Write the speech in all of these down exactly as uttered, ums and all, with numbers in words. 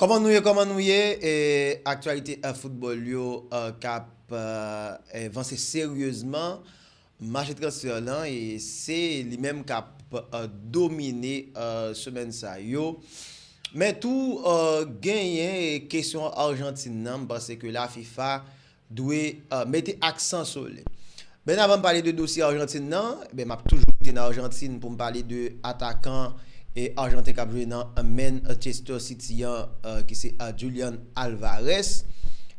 Kòman nou ye, kòman nou ye? E, aktyalite, e, foutbòl yo, e, k ap, e, e, vanse seryezman. Mache transfè lan, e se li menm k ap, e, domine, e, semèn sa yo. Men tou, e, genyen, e, kesyon Ajantin nan, m panse ke la fifa dwe, e, mete aksan sou li. Men avan m pale de dosye Ajantin nan, ben, m ap toujou rete nan Ajantin pou m pale de atakan, e, ajanten k ap jwe nan Manchester City an, e, ki se, e, Julian Alvarez.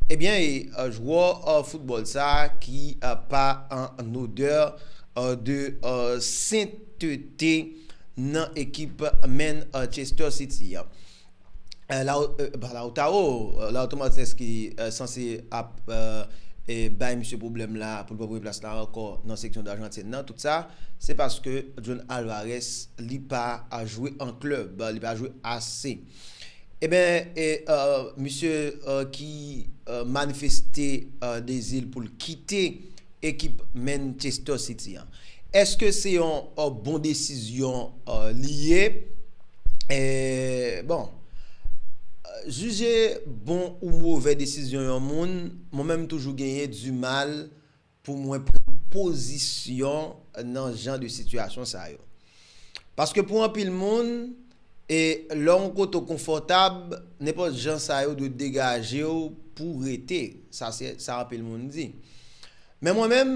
Ebyen, e, e, jwè, e, foutbòl sa a ki, e, pa an odè, e, de, e, sentete nan ekip Manchester City an. E, Lau- e, pa Lautaro, e, Lautaro Martinez ki, e, sanse ap, e, e, bay misye pwoblèm la pou l pran premye plas la ankò nan seleksyon Ajantin nan, tout sa, se paske Julian Alvarez, li pa, a, jwe an klèb, li pa jwe ase. Ebyen, e, e, misye, e, ki, e, manifeste, e, dezi l pou l kite ekip Manchester City an. Èske se yon, e, bon desizyon, e, li ye? E, bon, e, jije bon ou movè desizyon yon moun, mwen menm toujou genyen di mal pou mwen pran pozisyon nan jan de sitiyasyon sa yo. Paske pou anpil moun, e lè yon kote w konfòtab, nenpòt jan sa yo dwe degaje w pou w rete. Sa se sa anpil moun di. Men mwen menm,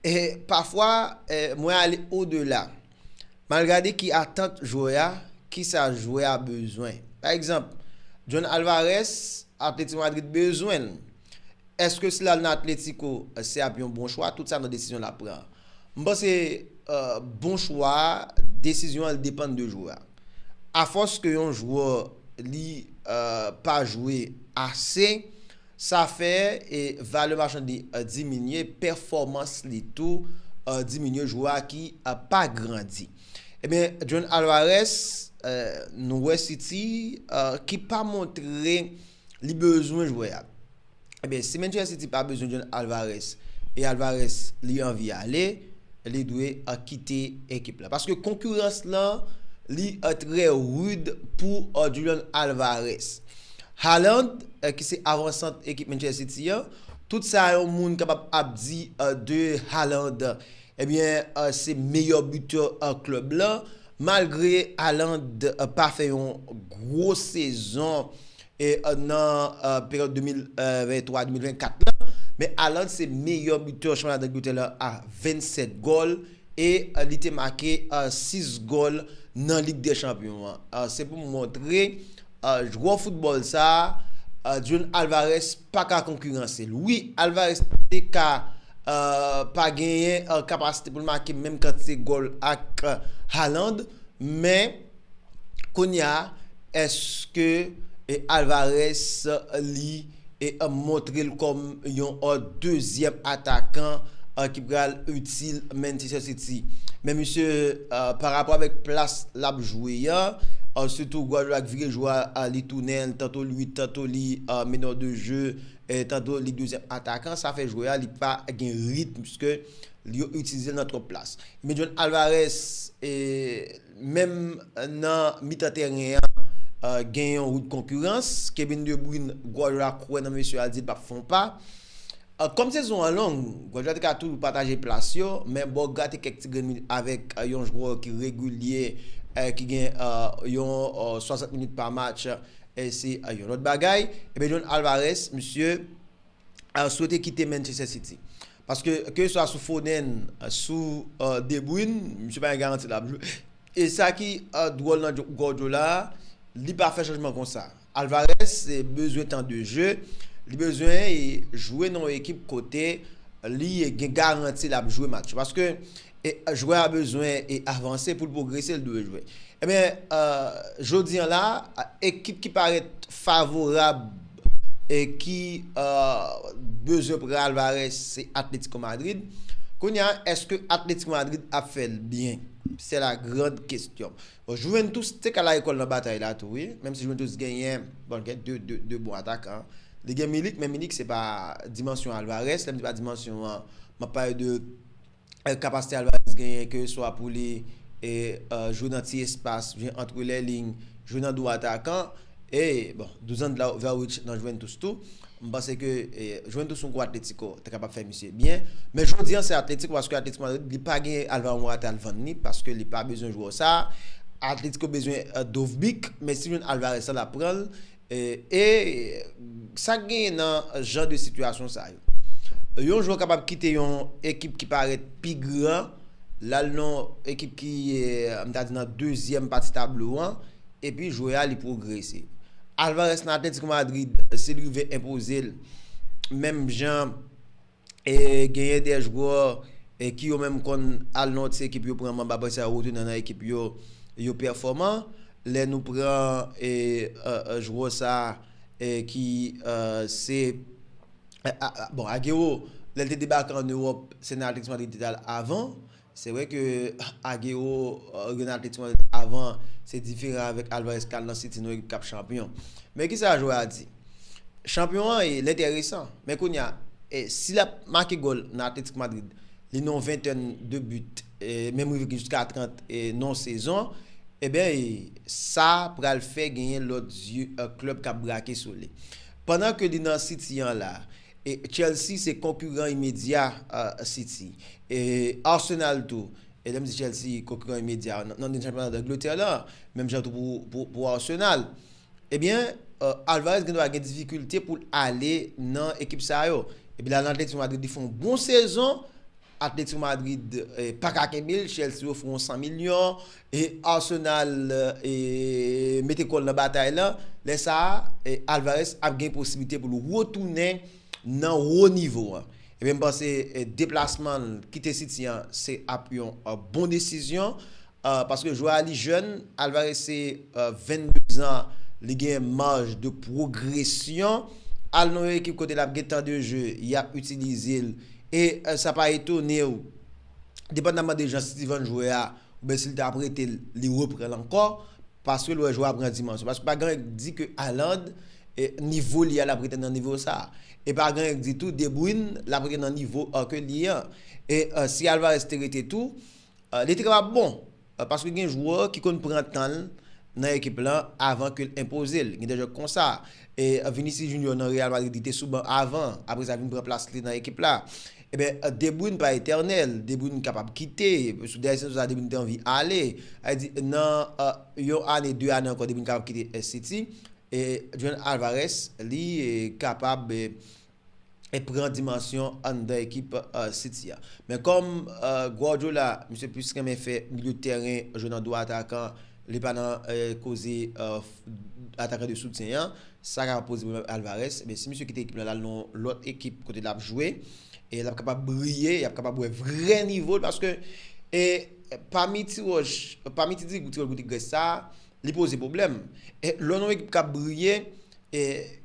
e, pafwa, e, mwen ale odela. M al gade ki atant jwè a, kisa jwè a bezwen. Pa egzanp, John Alvarez, Atletico Madrid bezwen l. Èske si l al nan Atletico, se ap yon bon chwa? Tout sa nan desizyon l ap pran. M panse, e, bon chwa a, desizyon an depann de jwè a. Afòs ke yon jwè li, e, pa jwe ase, sa fè, e, valè machan li, e, diminye, pèfòmans li tou, e, diminye, jwè a ki, e, pa grandi. Ebyen, John Alvarez, e, nou wè City, e, ki pa montre li bezwen jwè a. Ebyen, si Manchester City pa bezwen John Alvarez e Alvarez li anvi ale, li dwe, e, kite ekip la. Paske konkirans lan, li, e, trè rid pou, e, Julian Alvarez. Haaland, e, ki se avansant ekip Manchester City an, tout sa yon moun kapab ap di, e, de Haaland, ebyen, e, se meyè bitè, e, klèb la. Malgre Haaland, e, pa fè yon gwo sezon, e, e, nan, e, peryòd de mil venntwa de mil vennkat la, men Haaland se meyè bitè chanpyona Dangletè la a vennsèt gòl e, e, li te make, e, sis gòl nan Lig dè Chanpyon an. E, se pou montre, e, jwè foutbòl sa a, e, Julian Alvarez pa ka konkiranse l. Wi, Alvarez te ka, e, pa genyen, e, kapasite pou l make menm kantite gòl ak, e, Haaland, men kounye a, èske, e, Alvarez, e, li, e, e, montre l kòm yon, e, dezyèm atakan, e, ki pral itil Manchester City? Men misye, e, pa rapò avèk plas l ap jwe a, e, sitou Guardiola k vire jwè a, e, li tounen l, tanto l uit, tanto li, e, meneur de jeu, e, tanto li dezyèm atakan, sa fè jwè a li pa gen ritm, piske yo itilize l nan twòp plas. Men John Alvarez, e, menm nan mitan tèren an, e, gen yon wout konkirans. Kevin De Bruyne, Guardiola kwè nan mesye a, di l p ap fè yon pa. E, kòm sezon an long, Guardiola te ka toujou pataje plas yo, men bò gate kèk ti grenn minit avèk, e, yon jwè ki regilye, e, ki gen, e, yon, e, swasant minit pa match, e, se, e, yon lòt bagay. Ebyen, John Alvarez, misye, e, swete kite Manchester City. Paske, keseswa sou Foden, e, sou, e, De Bruyne, misye pa gen garanti l ap jwe. E sa ki, e, dwòl nan Guardiola a, li pa fè chanjman konsa. Alvarez, e, bezwen tan de je, li bezwen, e, jwe nan yon ekip kote li, e, gen garanti l ap jwe match. Paske, e, jwè a bezwen, e, avanse pou l pwogrese, l dwe jwe. Ebyen, e, jodi an la, e, ekip ki parèt favorab e ki, e, bezwen pran Alvarez, se Atletico Madrid. Kounye a, èske Atletico Madrid ap fè l byen? C'est la grande question. Bon, Juventus te ka lage kò l nan batay la tou, wi. Menm si Juventus genyen, bon, gen de, de, de bon atakan. Li gen Milik, men Milik se pa dimansyon Alvarez. Lè m di pa dimansyon an, m ap pale de, e, kapasite Alvarez genyen, keseswa pou li, e, e, jwe nan ti espas, jwe entre les lignes, jwe nan do atakan, E, bon, Dusan Vla- Vlahovic nan Juventus tou. M panse ke e, Juventus yon gwo Atletico te kapab fè misye byen. Men jodi an se Atletico, paske Atletico Madrid li pa gen Alvaro Morata al vann li, paske li pa bezwen jwè sa. Atletico bezwen e, Dovbyk, men si jwenn Alvarez la, l ap pran l. E, e sa k genyen nan jan de sitiyasyon sa yo? Yon jwè kapab kite yon ekip ki parèt pi gran, l al nan ekip ki, e, m ta di nan dezyèm pati tablo an, epi jwè a li pwogrese. Alvarez nan Atletico Madrid, si l rive enpoze l, menm jan e genyen de jwè e ki yo menm konn al nan ti ekip, yo pran manba, apre sa yo retounen nan ekip yo, yo pèfòman. Lè nou pran e, e, e, jwè sa e ki e, se e, a- a- bon, Agüero, lè l te debake ann Ewòp, se nan Atletico Madrid li te al avan. Se vre ke Agüero e, rive nan Atletico Madrid avan, se diferan avèk Alvarez k al nan City, nan ekip k ap chanpyon. Men kisa jwè a di? Chanpyon an e, l enteresan. Men kounye a, e, si l ap make gòl nan Atletico Madrid, li nan yon ventèn de but, e, menm rive jiska trant e, nan sezon, ebyen, e, sa pral fè genyen lòt zye e, klèb k ap brake sou li. Pandan ke li nan City an la, e, Chelsea se konkiran imedya e, City. E, Arsenal tou, e lè m di Chelsea konkiran imedya nan, nan chanpyona Angletè la, menm jan tou pou, pou, pou Arsenal. Ebyen, e, Alvarez gen dwa gen difikilte pou l ale nan ekip sa yo. Epi la nan Atletico Madrid, li fè yon bon sezon. Atletico Madrid e, pa ka kenbe l, Chelsea ofri yon san milyon, e Arsenal e, mete kò l nan batay la. Lè sa a, e, Alvarez ap gen posiblite pou l retounen nan wo nivo an. Ebyen, m panse e, deplasman l kite City an, se ap yon e, bon desizyon. E, paske jwè a li jèn, Alvarez se e, vennde zan, li gen maj de pwogresyon. Al nan yon ekip kote l ap gen tan de je, y ap itilize l. E e, sa pa etone w, depandaman de jan City vann jwè a, oubyen si l ta prete l, li repran l ankò, paske l wè jwè a pran dimansyon. Paske pa gen anyen k di ke Haaland, e, nivo li a, l ap rete nan nivo sa a. E pa gen anyen k di tou, De Bruyne, l ap rete nan nivo e, ke li an. E e, si Alvarez te rete tou, e, li te kapab bon. E, paske gen jwè ki konn pran tan l nan ekip lan avan ke l enpoze l. Gen de jwè konsa. E, e, Vinicius Junior nan Real Madrid, li te sou ban avan. Apre sa, vin pran plas li nan ekip la. Ebyen, e, De Bruyne pa etènèl. De Bruyne kapab kite. Sou dènye sezon sa, De Bruyne te anvi ale. Sa vle di, nan e, yon ane, de ane ankò, De Bruyne kapab kite e, City. E Julian Alvarez, li e, kapab e, e pran dimansyon anndan ekip e, City a. Men kòm e, Guardiola, misye plis renmen fè milye tèren jwe nan dwa atakan, li pa nan e, koze e, f- atakan de soutyen an, sa ka poze pwoblèm Alvarez. Men si misye kite ekip la, l al nan lòt ekip kote l ap jwe, e l ap kapab briye, y ap kapab wè vrè nivo l, paske e, pami ti wòch, pami ti, ti, ti wòch gouti grès sa, li poze pwoblèm. E lè w nan yon ekip k ap briye, e,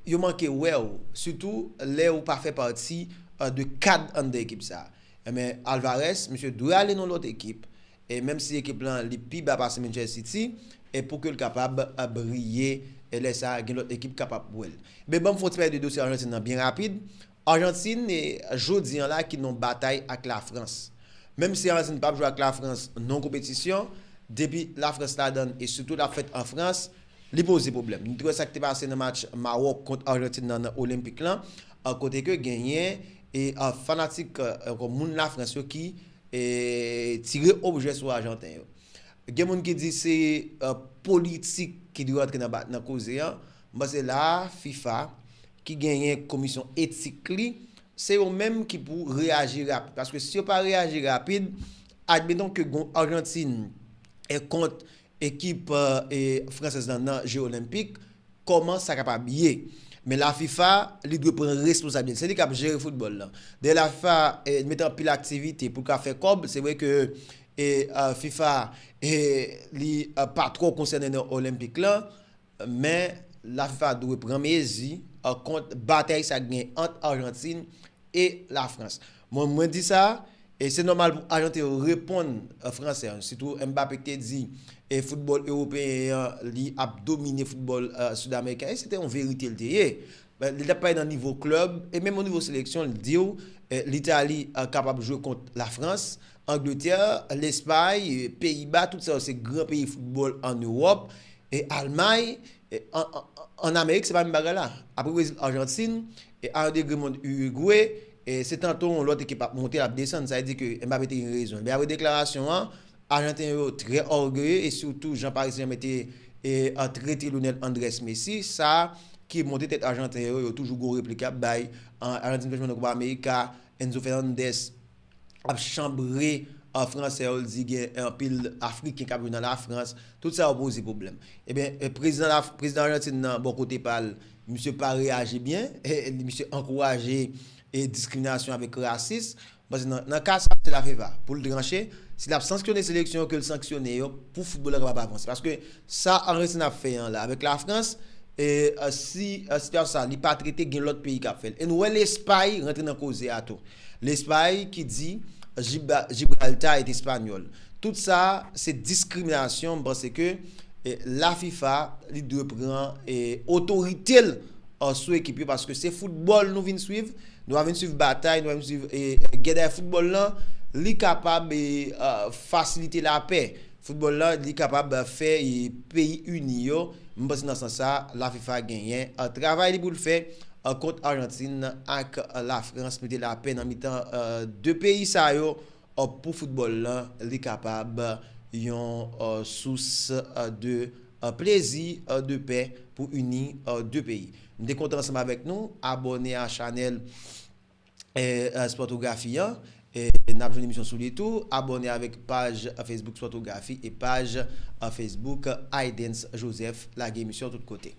yo manke wè w, sitou lè ou pa fè pati e, de kad anndan ekip sa. Ebyen, Alvarez, misye dwe ale nan lòt ekip, e menm si ekip lan li pi ba pase Manchester City, e pou ke l kapab e, briye, e lè sa a, gen lòt ekip kapab wè l. Men ban m fè yon ti pale de dosye Ajantin nan byen rapid. Ajantin, e, jodi an la, ki nan batay ak Lafrans. Menm si Ajantin p ap jwe ak Lafrans nan yon konpetisyon, depi Lafrans ladan l, e sitou l ap fèt an Frans, li poze pwoblèm. Nou te wè sa k te pase nan match Mawòk kont Ajantin nan, nan Olenpik lan, e, kote ke genyen e, e, fanatik, e, ankò moun Lafrans yo ki e, tire objè sou Ajanten yo. Gen moun ki di se e, politik ki dwe rantre nan, ba- nan koze an. M panse la a, fifa, ki genyen komisyon etik li, se yo menm ki pou reyaji rapid. Paske si yo pa reyaji rapid, admeton ke gen yon Ajantin e, kont ekip e, fransèz lan nan Je Olenpik, kòman sa kapab ye. Men la fifa, li dwe pran responsablite l. Se li k ap jere foutbòl lan. Dayè la fifa e, mete anpil aktivite pou l ka fè kòb. Se vre ke e, e, fifa e, li e, pa twò konsène nan Olenpik lan, men la fifa dwe pran mezi e, kont batay sa k gen ant Ajantin e Lafrans. Mwen, mwen di sa, e se nòmal pou Ajanten yo reponn e, Fransè yo, sitou Mbappé ki te di e, foutbòl ewopeyen an, li ap domine foutbòl e, sid ameriken, e se te yon verite l te ye. Li t ap pale nan nivo klèb, e menm o nivo seleksyon, l di w, e, Litali e, kapab jwe kont Lafrans, Angletè, Lespay, e, Peyiba, tout sa yo se gran peyi foutbòl ann Ewòp. e Almay, e an, an, an Amerik, se pa menm bagay la. Apre Brezil, Ajantin, e a yon degre mond Irigwe, e se tanto yon lòt ekip ap monte, l ap desann. Sa vle di ke Mbappé te gen rezon. Men apre deklarasyon an, Ajanten yo trè ògeye e sitou jan Paris Saint-Germain te e, a, trete Lionel Andrés Messi, sa ki monte tèt Ajanten yo, yo toujou gon replik y ap bay. An, Ajantin fè jwenn nan Copa America, Enzo Fernandez ap chanbre, a, Fransè yo, l di gen anpil Afriken k ap jwe nan Lafrans. Tout sa yo poze pwoblèm. Ebyen, e, prezidan la, prezidan Ajantin nan bò kote pa l, misye pa reyaji byen, e, e, misye ankouraje e diskriminasyon avèk rasis. Paske nan, nan ka sa, se la fifa. Pou l tranche, si l ap sanksyone seleksyon yo, ke l sanksyone yo pou foutbòl la kapab avanse. Paske sa Ajantin ap fè an la, avèk Lafrans, e, e, si, e, sitiyasyon sa, li pa trete, gen lòt peyi k ap fè l. E nou wè Lespay rantre nan koze a tou. Lespay ki di Jibra-, Jibralta est espagnol. Tout sa, se diskriminasyon. M panse ke, e, la fifa, li dwe pran, e, otorite l, e, sou ekip yo, paske se foutbòl nou vin swiv. Nou pa vin swiv batay, nou pa vin swiv, e, e, gè dèyè foutbòl lan. Li kapab, e, e, fasilite lapè. Foutbòl lan, li kapab fè, e, peyi ini yo. M panse nan sans sa, la fifa genyen, e, travay li pou l fè, e, kont Ajantin ak, e, Lafrans, mete lapè nan mitan, e, de peyi sa yo, e, pou foutbòl lan, li kapab yon, e, sous, e, de, e, plezi, e, de pè pou ini, e, de peyi. M te kontan ansanm avèk nou, abòne a chanèl, e, e, Spòtografi an. E, n ap jwenn emisyon sou li tou. Abòne avèk paj, e, Facebook Spòtografi e paj, e, Facebook Aydens Joseph. Lage emisyon tout kote.